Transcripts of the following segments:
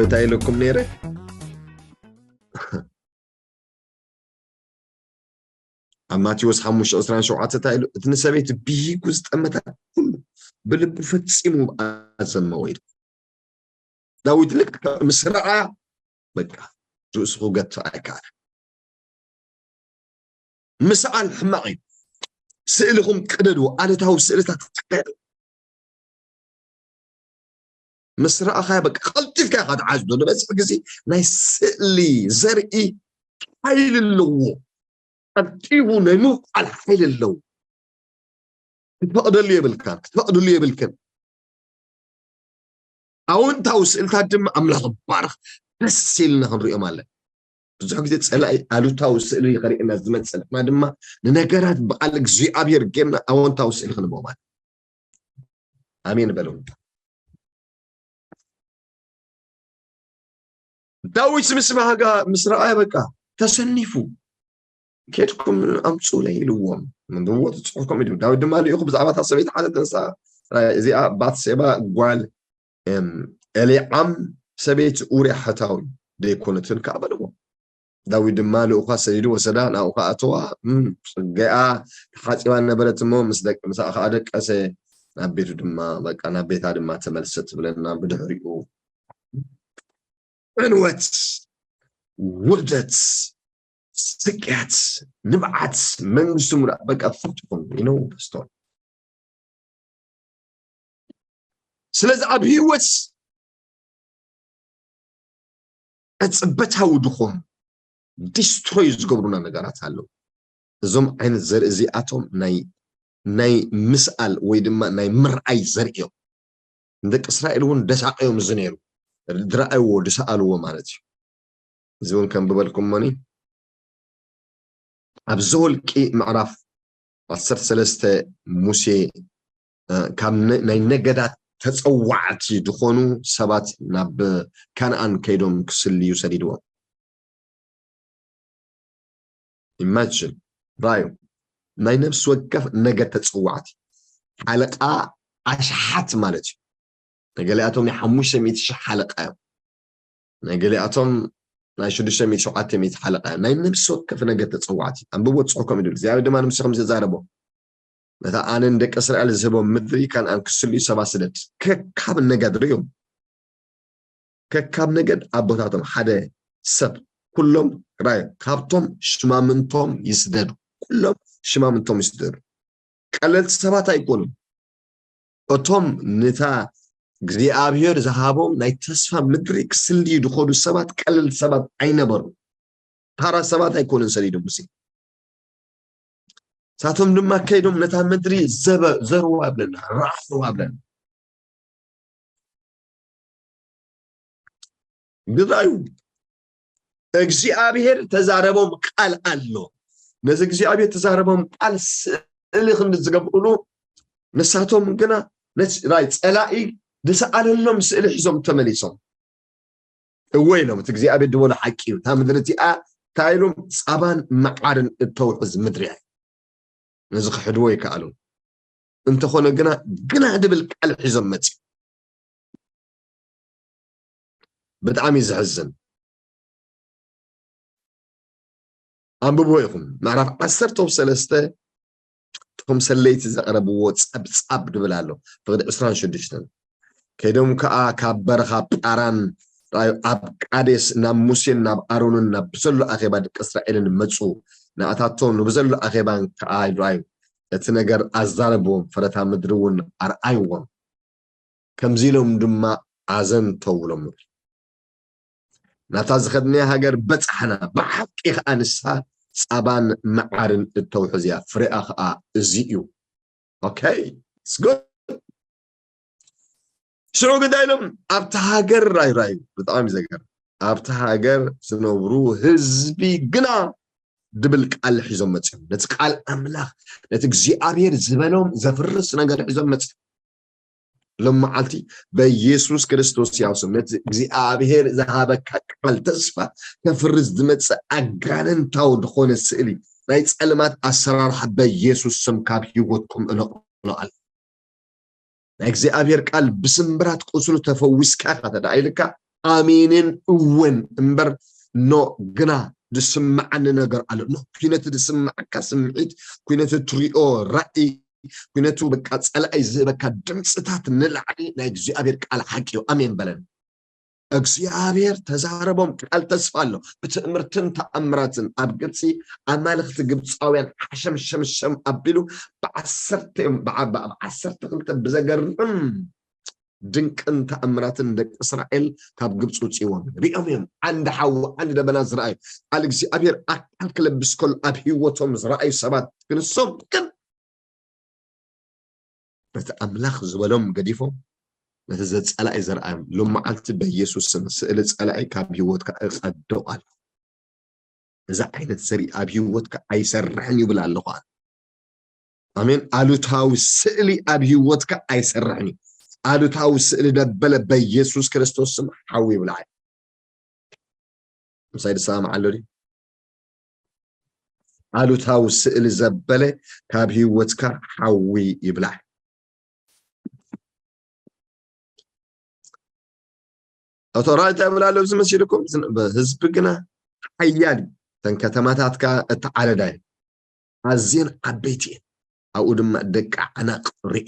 እንታይ ኢለኩም ነይረ? ኣብ ማቴዎስ ሓሙሽተ ዕስራን ሸውዓተን እንታይ ኢሉ? እቲ ንሰበይቲ ብሂጉ ዝጠመታ ኩሉ ብልቡ ፈጺሙ ብኣ ዘመወ ኢሉ። ዳዊት ልክዕ ምስ ረኣያ በቃ ርእሱ ክገትእ ኣይከኣለን። ምስኣል ሕማቕ እዩ። ስእልኹም ቅደዱ፣ ኣሉታዊ ስእልታት ቅደዱ። ምስ ረኣኻዮ በቃ ቀልጢፍካ ኢኻ ትዓዝዶ። ዝበዝሕ ግዜ ናይ ስእሊ ዘርኢ ሓይሊ ኣለዎ። ቀልጢፉ ናይ ምውዓል ሓይሊ ኣለዎ። ክትፈቕደሉ የብልካን፣ ክትፈቕድሉ የብልክን። ኣወንታዊ ስእልታት ድማ ኣምላኽ ይባረኽ፣ ደስ ኢልና ክንሪኦም ኣለና። ብዙሕ ግዜ ጸላኢ ኣሉታዊ ስእሊ ከርእየና ዝመጽእ፣ ንሕና ድማ ንነገራት ብቓል እግዚኣብሔር ጌርና ኣወንታዊ ስእሊ ክንህቦም ኣለና። ኣሜን በሉ። ዳዊት ምስ ባህጋ ምስ ረኣየ በቃ ተሰኒፉ፣ "ኬድኩም ኣምጹለይ" ኢልዎም። ንብዎ ትጽሑፍኩም ኢሉ። ዳዊት ድማ ልኢኹ ብዛዕባ እታ ሰበይቲ ሓደ ተንሳ፣ እዚኣ ባትሴባ ጓል፣ እም፣ ኤሊዓም ሰበይቲ ኡርያ ሕታዊ ደይኮነትን ከኣ በልዎ። ዳዊት ድማ ልኡኻ ሰዲዱ ወሰዳ፣ ናብኡ ኸኣ ኣተዋ። እም፣ ጽገኣ ተሓጺባ ነበረት እሞ ምስ ደቅ-፣ ምሳኣ ኸኣ ደቀሰ። ናብ ቤቱ ድማ፣ በቃ፣ ናብ ቤታ ድማ ተመልሰ ትብለና። ብድሕሪኡ ዕንወት፣ ውርደት፣ ስቅያት፣ ንብዓት፣ መንግስቲ ሙሉእ፣ በቃ፣ ፍትኹም፣ you know፣ ፓስቶር። ስለዚ ኣብ ህይወት ዕጽበታዊ ድኾኑ ዲስትሮይ ዝገብሩና ነገራት ኣለዉ። እዞም ዓይነት ዘርኢ እዚኣቶም ናይ፣ ናይ ምስኣል ወይ ድማ ናይ ምርኣይ ዘርኢ እዮም። ንደቂ እስራኤል እውን ደሳቂ እዮም እዚ ነይሩ። ዝረኣይዎ፣ ዝሰኣልዎ ማለት እዩ። እዚ እውን ከም ብበልኩሞኒ ኣብ ዘወልቂ ምዕራፍ ዓሰርተ ሰለስተ ሙሴ፣ እ፣ ካብ ነ-፣ ናይ ነገዳት ተጸዋዕቲ ዝኾኑ ሰባት ናብ ከነኣን ከይዶም ክስልዩ ሰዲድዎም። ኢማጅን፣ ራዩ፣ ናይ ነፍሲ ወከፍ ነገድ ተጸዋዕቲ፣ ሓለቃ ኣሽሓት ማለት እዩ። ነገሊኣቶም ናይ ሓሙሽተ ሚእቲ ሺሕ ሓለቃ እዮም። ነገሊኣቶም ናይ ሽዱሽተ ሚእቲ ሸውዓተ ሚእቲ ሓለቃ እዮም። ናይ ነፍሲ ወከፍ ነገድ ተጸዋዕቲ። ኣንብቦ ጽሑፍ ከም ይብል። እግዚኣብሔር ድማ ንሙሴ ከምዚ ተዛረቦ። ነታ ኣነ ንደቂ እስራኤል ዝህቦም ምድሪ ከነኣን ክስልዩ ሰባት ስደድ። ከካብ ነገድ ርእዮም። ከካብ ነገድ ኣቦታቶም ሓደ ሰብ ኩሎም ራዩ ካብቶም ሽማምንቶም ይስደዱ። ኩሎም ሽማምንቶም ይስደዱ። ቀለልቲ ሰባት ኣይኮኑን። እቶም ነታ እግዚኣብሔር ዝሃቦም ናይ ተስፋ ምድሪ ክስልዩ ዝኸዱ ሰባት ቀለልቲ ሰባት ኣይነበሩ። ታራ ሰባት ኣይኮኑን ሰዲዱ ሙሴ። ሳቶም ድማ ከይዶም ነታ ምድሪ ዘበ-፣ ዘርዋ ብለና፣ ረኣርዋ ብለና። ግዳዩ እግዚኣብሔር ተዛረቦም ቃል ኣሎ። ነዚ እግዚኣብሔር ተዛረቦም ቃል ስእሊ ክንዲ ዝገብሩሉ፣ ንሳቶም ግና ነቲ ራይ ጸላኢ ዝሰኣለሎም ስእሊ ሒዞም ተመሊሶም። እወ ኢሎም፣ እቲ እግዚኣብሔር ዝበሎ ሓቂ እዩ። እታ ምድሪ እቲኣ እንታይ ኢሎም? ጻባን መዓርን እተውሕዝ ምድሪ እያ። ነዚ ክሕድዎ ይከኣሉ። እንተኾነ ግና፣ ግና ድብል ቃል ሒዞም መጽኡ። ብጣዕሚ እዩ ዘሕዝን። ኣንብብዎ ኢኹም። ምዕራፍ ዓሰርተ ሰለስተ እቶም ሰለይቲ ዘቕረብዎ ጸብጻብ ድብል ኣሎ። ፍቕዲ ዕስራን ሽዱሽተን። ከይዶም ከኣ ካብ በረኻ ጳራን፣ ራዩ፣ ኣብ ቃዴስ ናብ ሙሴን ናብ ኣሮንን ናብ ብዘሎ ኣኼባ ደቂ እስራኤልን መጹ። ንኣታቶም ንብዘሎ ኣኼባን ከኣ ይረኣዩ። እቲ ነገር ኣዛረብዎም፣ ፍረታ ምድሪ እውን ኣርኣይዎም። ከምዚ ኢሎም ድማ ኣዘንተውሎም፣ "ናብታ ዝኸድናያ ሃገር በጻሕና፣ ብሓቂ ኸኣ ንሳ ጻባን መዓርን እተውሕዝ እያ፣ ፍሬኣ ኸኣ እዚ እዩ።" ኦኬ፣ it's good። ሽዑ ግዳ ኢሎም ኣብቲ ሃገር ራዩ፣ ራዩ፣ ብጣዕሚ ዘገርም፣ ኣብቲ ሃገር ዝነብሩ ህዝቢ ግና ድብል ቃል ሒዞም መጺኦም። ነቲ ቃል ኣምላኽ፣ ነቲ እግዚኣብሔር ዝበሎም ዘፍርስ ነገር ሒዞም መጺኦም። ሎም መዓልቲ በኢየሱስ ክርስቶስ ያው ስም ነቲ እግዚኣብሔር ዝሃበካ ቃል ተስፋ ከፍርስ ዝመጽእ ኣጋንንታዊ ዝኾነ ስእሊ ናይ ጸልማት ኣሰራርሓ በኢየሱስ ስም ካብ ህይወትኩም እነቕሎ ኣሎ። ናይ እግዚኣብሔር ቃል ብስምብራት ቁስሉ ተፈዊስካ ኢኻ ተደኣ ኢልካ፣ ኣሜንን እውን እምበር፣ ኖ፣ ግና ዝስምዓኒ ነገር ኣሎ። ኖ፣ ኩነቱ ዝስምዓካ ስምዒት፣ ኩነቱ ትሪኦ ራእይ፣ ኩነቱ በቃ ጸላኢ ዝህበካ ድምፅታት ንላዕሊ ናይ እግዚኣብሔር ቃል ሓቂ እዩ። ኣሜን በለን። እግዚኣብሔር ተዛረቦም፣ ቃል ተስፋ ኣሎ። ብትእምርትን ተኣምራትን ኣብ ግብፂ ኣማልኽቲ ግብፃውያን ሓሸምሸምሸም ኣቢሉ ብዓሰርተ እዮም፣ ብዓ-፣ ብዓ-፣ ብዓሰርተ ክልተ ብዘገርም ድንቅን ተኣምራትን ደቂ እስራኤል ካብ ግብፂ ውፅእዎም ሪኦም እዮም። ዓንዲ ሓዊ፣ ዓንዲ ደበና ዝረኣዩ፣ ቃል እግዚኣብሔር ኣካል ክለብስ ከሎ ኣብ ህይወቶም ዝረኣዩ ሰባት ግን እሶም ግን ነቲ ኣምላኽ ዝበሎም ገዲፎም ነቲ ዘጸላኢ ዘርኣዮም። ሎም መዓልቲ በኢየሱስ ስም ስእሊ ጸላኢ ካብ ህይወትካ እቐዶ ኣሎ። እዚ ዓይነት ዘርኢ ኣብ ህይወትካ ኣይሰርሕን ይብል ኣለኹ ኣነ። ኣሜን። ኣሉታዊ ስእሊ ኣብ ህይወትካ ኣይሰርሕን እዩ። ኣሉታዊ ስእሊ ደበለ በኢየሱስ ክርስቶስ ስም ሓዊ ይብላዕ። ምሳይ ዝሰማማዕ ኣሎ ድዩ? ኣሉታዊ ስእሊ ዘበለ ካብ ህይወትካ ሓዊ ይብላዕ። ኣቶ ራእይ እንታይ ይብል ኣሎ? እዚ መሲልኩም ህዝቢ ግና ሓያል እዩ። እተን ከተማታትካ እተዓለዳ እየን፣ ኣዝየን ዓበይቲ እየን፣ ኣብኡ ድማ ደቂ ዓናቕ ርኤ።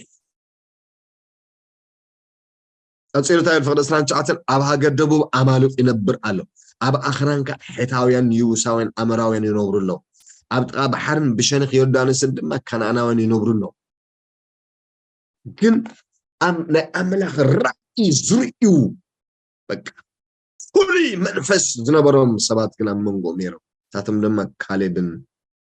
ቀጺሉ እንታይ ይብል? ፍቕዲ ዕስራን ትሽዓተን፣ ኣብ ሃገር ደቡብ ኣማልቕ ይነብር ኣሎ፣ ኣብ ኣኽራን ከዓ ሔታውያን፣ ይቡሳውያን፣ ኣሞራውያን ይነብሩ ኣለዉ፣ ኣብ ጥቓ ባሕርን ብሸነኽ ዮርዳኖስን ድማ ከነኣናውያን ይነብሩ ኣለዉ። ግን ኣም-፣ ናይ ኣምላኽ ራእይ ዝርእዩ፣ በቃ፣ ፍሉይ መንፈስ ዝነበሮም ሰባት ግን ኣብ መንጎኦም ነይሮም። ንሳቶም ድማ ካሌብን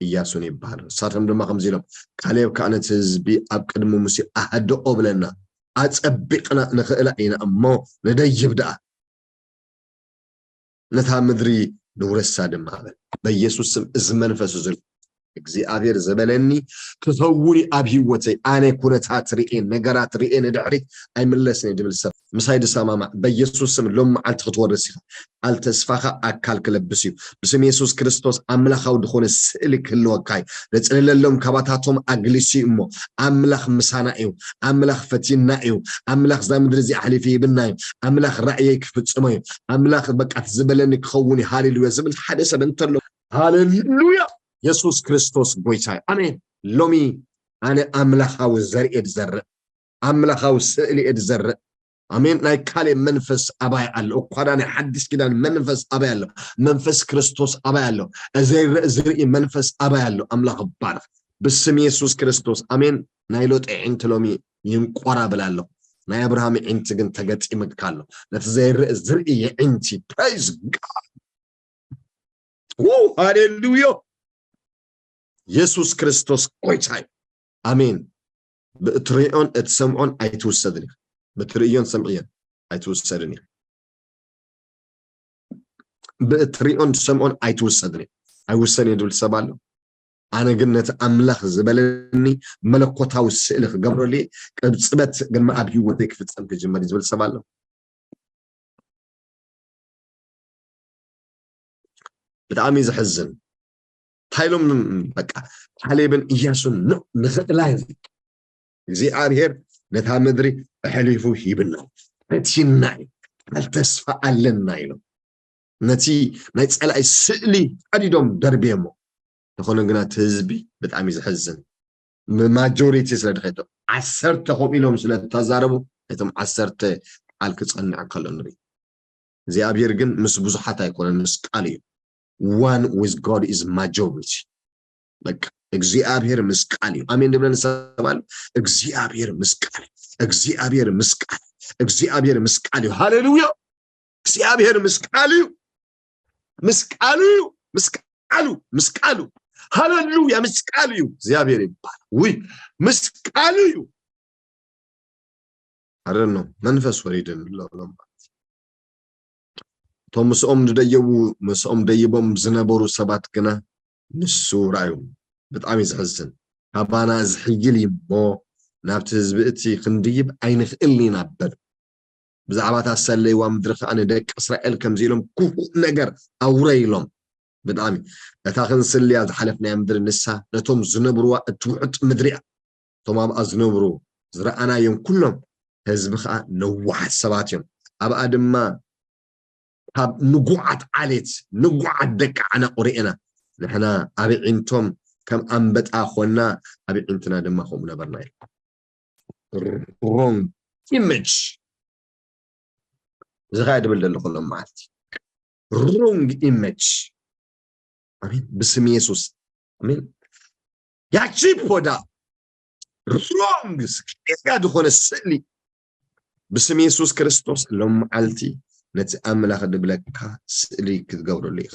እያሱን ይበሃሉ። ንሳቶም ድማ ከምዚ ኢሎም፣ ካሌብ ከኣ ነቲ ህዝቢ ኣብ ቅድሚ ሙሴ ኣህድኦ ብለና፣ ኣጸቢቕና ንኽእላ ኢና እሞ ንደይብ ደኣ፣ ነታ ምድሪ ንውረሳ ድማ በል። በኢየሱስ ስም እዚ መንፈስ እዚ እግዚኣብሔር ዝበለኒ ክኸውን እዩ ኣብ ህይወተይ። ኣነ ኩነታት ርኤ፣ ነገራት ርኤ፣ ንድሕሪት ኣይምለስን እየ ዝብል ሰብ ምሳይ ዝሰማማዕ በኢየሱስ ስም ሎም መዓልቲ ክትወርስ ኢኻ። ቃል ተስፋኻ ኣካል ክለብስ እዩ። ብስም የሱስ ክርስቶስ ኣምላኻዊ ዝኾነ ስእሊ ክህልወካ እዩ። ዘጽለለሎም ካባታቶም ኣግሊሱ እዩ እሞ ኣምላኽ ምሳና እዩ። ኣምላኽ ፈቲና እዩ። ኣምላኽ እዛ ምድሪ እዚኣ ኣሕሊፉ ይብና እዩ። ኣምላኽ ራእየይ ክፍጽሞ እዩ። ኣምላኽ በቃ እቲ ዝበለኒ ክኸውን እዩ። ሃሌሉያ ዝብል ሓደ ሰብ እንተሎ፣ ሃሌሉያ፣ የሱስ ክርስቶስ ጎይታ እዩ። ኣሜን። ሎሚ ኣነ ኣምላኻዊ ዘርኢ እየ ዝዘርእ፣ ኣምላኻዊ ስእሊ እየ ዝዘርእ። ኣሜን። ናይ ካሌብ መንፈስ ኣባይ ኣሎ። እኳ ዳ ናይ ሓድሽ ኪዳን መንፈስ ኣባይ ኣሎ። መንፈስ ክርስቶስ ኣባይ ኣሎ። ዘይረእ ዝርኢ መንፈስ ኣባይ ኣሎ። ኣምላኽ ይባረኽ። ብስም የሱስ ክርስቶስ። ኣሜን። ናይ ሎጥ ኣዒንቲ ሎሚ ይንቆራብል ኣሎ። ናይ ኣብርሃም ኣዒንቲ ግን ተገጢምካ ኣሎ። ነቲ ዘይረእ ዝርኢ ኣዒንቲ። Praise God። ው፣ ሃሌሉያ። የሱስ ክርስቶስ ጎይታ እዩ። ኣሜን። ብእትሪኦን እትሰምዖን ኣይትውሰድን ኢኻ። ብትርእዮን ሰምዕዮን ኣይትውሰድን ኢኻ። ብእትሪኦን ትሰምዖን ኣይትውሰድን ኢኻ። ኣይውሰን እየ ዝብል ሰብ ኣሎ። ኣነ ግን ነቲ ኣምላኽ ዝበለኒ መለኮታዊ ስእሊ ክገብረሉ እየ። ቅብጽበት ድማ ኣብ ህይወተይ ክፍጸም ክጅመር እዩ ዝብል ሰብ ኣሎ። ብጣዕሚ እዩ ዘሕዝን። እንታይ ኢሎም በቃ ካሌብን እያሱን ን-፣ ንኽእላ እዩ። እግዚኣብሔር ነታ ምድሪ ኣሕሊፉ ሂብና፣ ፈቲና እዩ፣ ቃል ተስፋ ኣለና ኢሎም ነቲ ናይ ጸላኢ ስእሊ ቀዲዶም ደርብየሞ። ዝኾነ ግና እቲ ህዝቢ ብጣዕሚ እዩ ዘሕዝን። ማጆሪቲ ስለ ድኸይቶ ዓሰርተ ከምኡ ኢሎም ስለ ተዛረቡ፣ እቶም ዓሰርተ ቃል ክጸንዕ ከሎ ንርኢ። እግዚኣብሔር ግን ምስ ብዙሓት ኣይኮነን፣ ምስ ቃል እዩ። One with God is majority። በቃ እግዚኣብሔር ምስ ቃል እዩ። ኣሜን ድብለን ሰብ ኣሎ። እግዚኣብሔር ምስ ቃል፣ እግዚኣብሔር ምስ ቃል፣ እግዚኣብሔር ምስ ቃል እዩ። ሃሌሉያ። እግዚኣብሔር ምስ ቃል እዩ። ምስ ቃሉ እዩ። ምስ ቃሉ፣ ምስ ቃሉ። ሃሌሉያ። ምስ ቃሉ እዩ። እግዚኣብሔር ይባል። ውይ፣ ምስ ቃሉ እዩ። I don't know። መንፈስ ወሪድን ኣሎ። እቶም ምስኦም ዝደየቡ፣ ምስኦም ደይቦም ዝነበሩ ሰባት ግና ንሱ ረኣዩ። ብጣዕሚ እዩ ዘሕዝን። ካባና ዝሕይል እዩ እሞ ናብቲ ህዝቢ እቲ ክንድይብ ኣይንኽእልን ኢና በሉ። ብዛዕባ እታ ዝሰለይዋ ምድሪ ከኣ ንደቂ እስራኤል ከምዚ ኢሎም ክፉእ ነገር ኣውረ ኢሎም። ብጣዕሚ እታ ክንስልያ ዝሓለፍናያ ምድሪ ንሳ ነቶም ዝነብርዋ እትውሕጥ ምድሪ እያ። እቶም ኣብኣ ዝነብሩ ዝረኣናዮም ኩሎም ህዝቢ ከኣ ነዋሓት ሰባት እዮም። ኣብኣ ድማ ካብ ንጉዓት ዓሌት፣ ንጉዓት ደቂ ዓናቑ ርኤና። ንሕና ኣብ ዒንቶም ከም ኣንበጣ ኾንና፣ ኣብ ዒንትና ድማ ከምኡ ነበርና ኢሉ። Wrong image። እዚ ኸኣ ድብል ዘለኹ ሎም መዓልቲ። Wrong image። ኣሜን። ብስም የሱስ። ኣሜን። ያቺ ፖዳ wrong ስኬጋ ዝኾነ ስእሊ ብስም የሱስ ክርስቶስ ሎም መዓልቲ ነቲ ኣምላኽ ድብለካ ስእሊ ክትገብረሉ ኢኻ።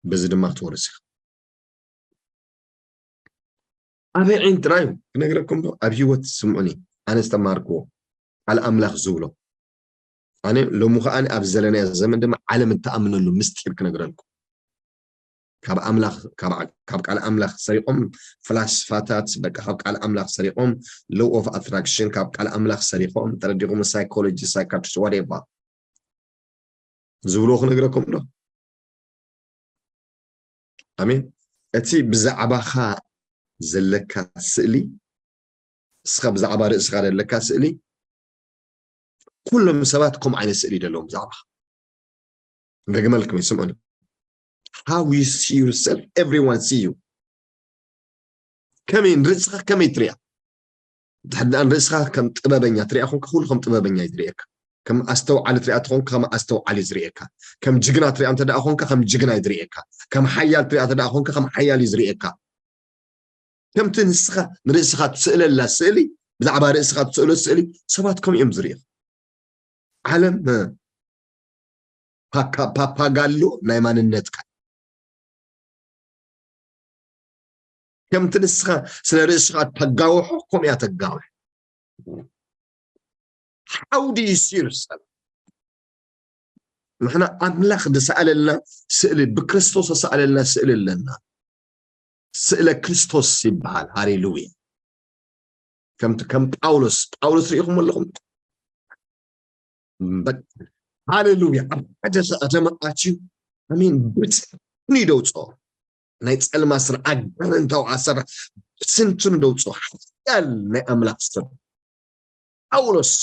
በዚ ድማ ክትወርስ ኢኻ። ኣበይ ዒን ጥራይ ክነግረኩም ዶ? ኣብ ህይወት ስምዑኒ፣ ኣነ ዝተማርክዎ ቃል ኣምላኽ ዝብሎ። ኣነ ሎሚ ከኣ ኣብ ዘለናዮ ዘመን ድማ ዓለም እትኣምነሉ ምስጢር ክነግረልኩም። ካብ ኣምላኽ፣ ካብ ዓ-፣ ካብ ቃል ኣምላኽ ሰሪቖም ፍላስፋታት፣ በቃ ካብ ቃል ኣምላኽ ሰሪቖም law of attraction፣ ካብ ቃል ኣምላኽ ሰሪቖም ተረዲኹም ሳይኮሎጂ፣ ሳይካትሪስት፣ whatever። ዝብሎ ክነግረኩም ዶ? ኣሜን። እቲ ብዛዕባኻ ዘለካ ስእሊ፣ እስኻ ብዛዕባ ርእስኻ ዘለካ ስእሊ፣ ኩሎም ሰባት ከምኡ ዓይነት ስእሊ ደለዎም ብዛዕባኻ። ደግመልኩም፣ ይስምዑኒ። How you see yourself, everyone see you. ከመይ ንርእስኻ ከመይ ትሪኣ? ድሕር ደኣ ንርእስኻ ከም ጥበበኛ ትሪኣ ኾንካ፣ ኩሉ ከም ጥበበኛ እዩ ዝርእየካ። ከም ኣስተውዓሊ ትሪኣ ተኾንካ፣ ከም ኣስተውዓሊ እዩ ዝርእየካ። ከም ጅግና ትሪኣ እንተ ደኣ ኾንካ፣ ከም ጅግና እዩ ዝርእየካ። ከም ሓያል ትሪኣ እንተ ደኣ ኾንካ፣ ከም ሓያል እዩ ዝርእየካ። ከምቲ ንስኻ ንርእስኻ ትስእለላ ስእሊ፣ ብዛዕባ ርእስኻ ትስእሎ ስእሊ፣ ሰባት ከምኡ እዮም ዝርእዩ። ዓለም፣ እ፣ ፓካ-፣ ፓፓጋሎ ናይ ማንነትካ። ከምቲ ንስኻ ስለ ርእስኻ ተጋውሖ፣ ከምኡ እያ ተጋውሕ። How do you see yourself? ንሕና ኣምላኽ ዝሰኣለልና ስእሊ፣ ብክርስቶስ ዝሰኣለልና ስእሊ ኣለና። ስእለ ክርስቶስ ይበሃል። ሃሌሉያ። ከምቲ ከም ጳውሎስ፣ ጳውሎስ ርኢኹም ኣለኹም? በቃ፣ ሃሌሉያ። ኣብ ሓደ ሰዓት ለመቃችው፣ ኣሜን፣ ብትንትኑ ደውፅኦ። ናይ ጸልማ ስራሕ፣ ኣጋንንታዊ ኣሰራር ብትንትኑ ደውፅኦ። ሓያል ናይ ኣምላኽ ሰብ ጳውሎስ፣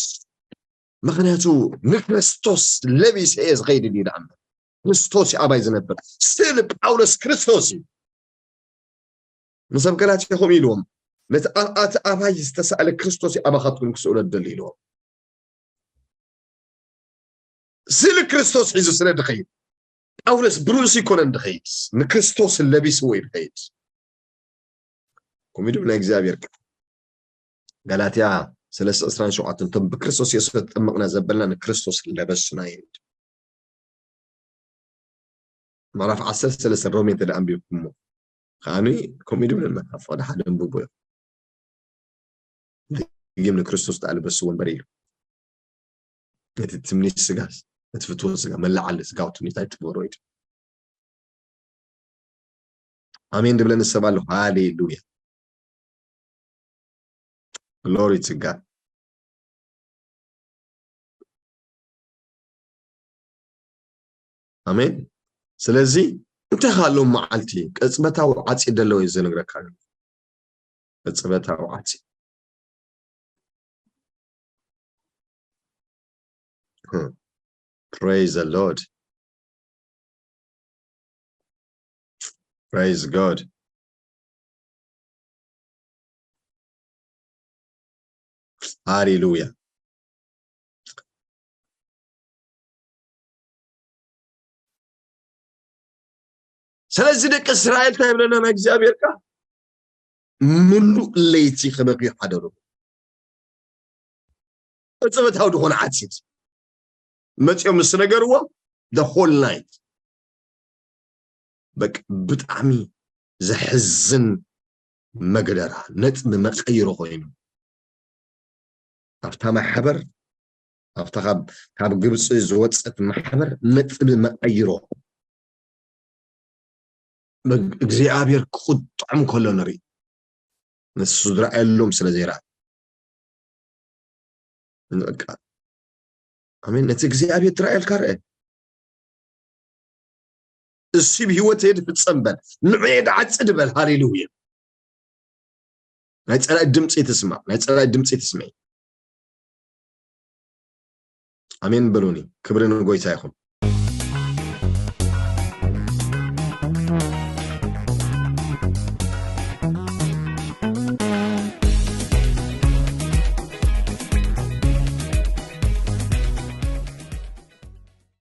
ምኽንያቱ ንክርስቶስ ለቢሰ እየ ዝኸይድ ኢሉ ይድኣም። ክርስቶስ እዩ ኣባይ ዝነብር። ስእሊ ጳውሎስ ክርስቶስ እዩ። ንሰብ ገላትያ ከምኡ ኢልዎም፣ ነቲ ኣ-፣ እቲ ኣባይ ዝተሳእለ ክርስቶስ እዩ ኣባኻትኩም ክስእሎ ደሊ ኢልዎም። ስእሊ ክርስቶስ ሒዙ ስለ ድኸይድ፣ ጳውሎስ ብርእሱ ይኮነን ድኸይድ፣ ንክርስቶስ ለቢስዎ እዩ ድኸይድ። ከምኡ ድማ ናይ እግዚኣብሔር ቃል። ጋላትያ ሰለስተ ዕስራን ሸውዓተን፣ እቶም ብክርስቶስ የሱስ ተጠመቕና ዘበልና ንክርስቶስ ለበስና እዩ። ምዕራፍ ዓሰርተ ሰለስተ ሮሜ እንተ ደኣ ኣንቢብኩሞ፣ ከኣኒ ከምኡ ድብለና፣ ኣብ ፍቕዲ ሓደ ኣንብቦ እዩ። ደጊም ንክርስቶስ ተኣልበስዎ እምበር ኢሉ። ነቲ ትምኒት ስጋ፣ ነቲ ፍትወት ስጋ፣ መለዓሊ ስጋዊ ትምኒት ኣይትግበሮ ኢሉ። ኣሜን ድብለኒ ሰብ ኣሎ። ሃሌሉያ። Glory to God። ኣሜን። ስለዚ እንታይ ኻሎም መዓልቲ ቅጽበታዊ ዓጺድ ደለዎ እዩ ዝነግረካ ዘሎ። ቅጽበታዊ ዓጺድ። Hmm. Praise the Lord. Praise God. ሃሌሉያ። ስለዚ ደቂ እስራኤል እንታይ ይብለና ናይ እግዚኣብሔር ቃል? ምሉእ ለይቲ ክበኽዩ ሓደሩ። እጽበታዊ ዝኾነ ዓጺድ መጺኦም ምስ ነገርዎም፣ the whole night። በቃ ብጣዕሚ ዘሕዝን መግደራ፣ ነጥቢ መቐይሮ ኮይኑ። ኣብታ ማሕበር፣ ኣብታ ካብ፣ ካብ ግብፂ ዝወፀት ማሕበር ነጥቢ መቐይሮ። መግ-፣ እግዚኣብሔር ክቁጥዖም ከሎ ንርኢ። ንሱ ዝረኣየሎም ስለ ዘይረኣዩ። በቃ። ኣሜን። ነቲ እግዚኣብሔር ትረኣየልካ ርአ። እሱ ብህይወት የድፍጸም በል። ንዑ የድዓጽድ በል። ሃሌሉያ። ናይ ጸላኢ ድምጺ ትስማዕ። ናይ ጸላኢ ድምጺ ትስምዒ። ኣሜን በሉኒ። ክብሪ ንጎይታ ይኹን።